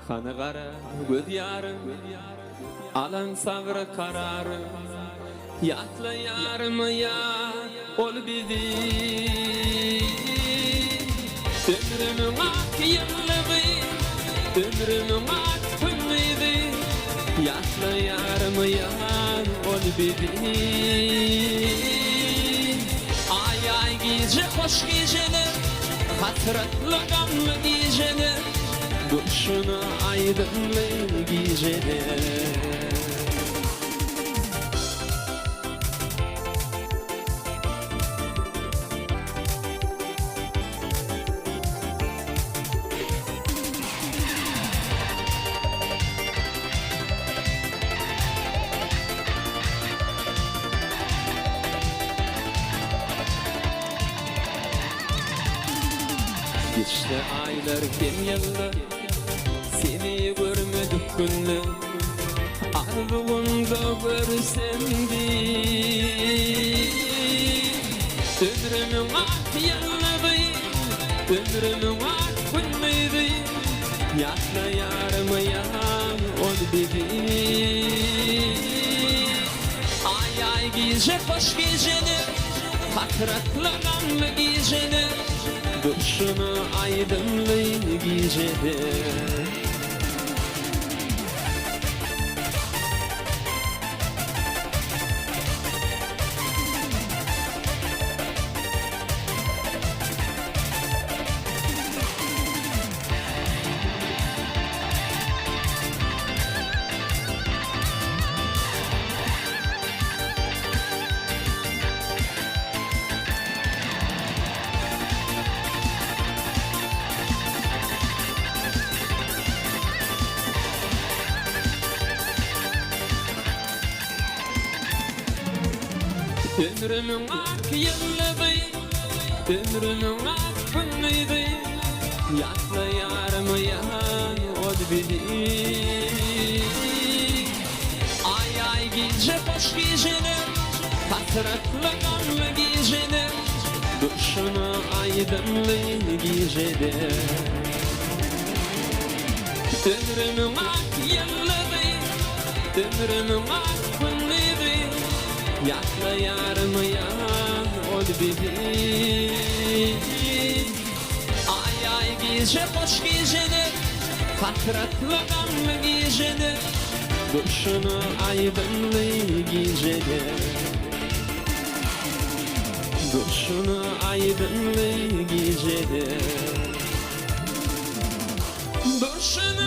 Hany gara göz ýarym, Alan sabry kararym, Ýatlaýarmy ýa ol bizi? Ömrümiň ak ýyllygy, Ömrümiň ak gündizi, Ýatlaýarmy ýa ol bizi? Aý-aý gije hoş gijeler, Hasratly gamly gijeler, Durşuna aýdymly gijeler. Geçdi aýlar hem ýyllar, Seni görmedik günler, Arzuwymda görsem diýip. Ömrümiň ak ýyllygy, Ömrümiň ak gündizi, Ýatlaýarmy ýa ol bizi? Aý-aý gije hoş gijeler, Hasratly gamly gijeler, Durşuna aýdymly gijeler. Ömrümiň ak ýyllygy, ömrümiň ak gündizi, Ýatlaýarmy ýa ol bizi? Aý-aý gije hoş gijeler, Hasratly gamly gijeler, Durşuna aýdymly gijeler. Ömrümiň ak ýyllygy, ömrümiň ak gündizi, Ýatlaýarmy ýa ol bizi? Aý-aý gije hoş gijeler, Hasratly gamly gijeler, Durşuna aýdymly gijeler. Durşuna aýdymly gijeler. Durşuna.